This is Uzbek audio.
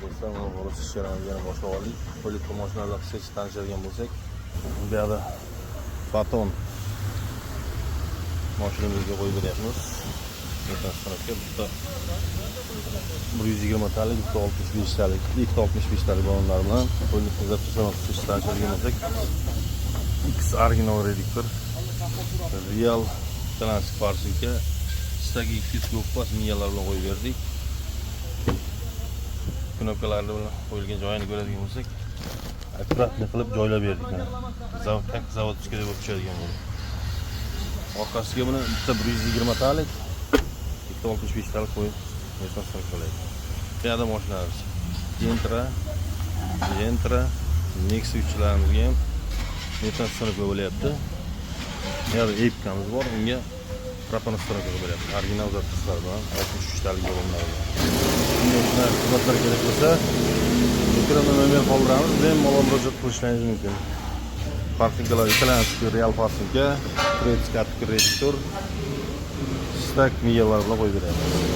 Do'stlar, mana qurilish ishlarini yana boshlab oldik. Politko mashinalar qisqacha tanishadigan bo'lsak, bu yoqda Foton mashinamizga qo'yib beryapmiz. Установка bitta 120 talik, bitta 65 talik, ikkita 65 talik ballonlar bilan politko запчастьlar. Qisqacha tanishadigan bo'lsak, X original reduktor, Real итальянский форсунка, Stagi 200 miyalar bilan qo'yib berdik. Knopkalarni bilan qo'yilgan joyini ko'radigan bo'lsak, аккуратный qilib joylab berdik mana. Zavod, как заводской bo'lib tushadigan bo'ldi. Orqasiga buni bitta 120 talik, ikkita 65 talik qo'yib qilaydi. Bu yoqda mashinamiz Gentra, Gentra, Nexia uchlarimizga ham установка bo'lyapti. Bu yoqda Epikamiz bor, unga propan установка bo'lyapti. Original запчастьlar bilan, 63 talik ballonlar bilan. Bunday xizmatlar kerak bo'lsa, ekranda nomer qoldiramiz, bemalol murojaat qilishlaringiz mumkin. Форсунка lar итальянский Real форсунка, турецкий reduktor, stak miyalar bilan qo'yib beryapmiz.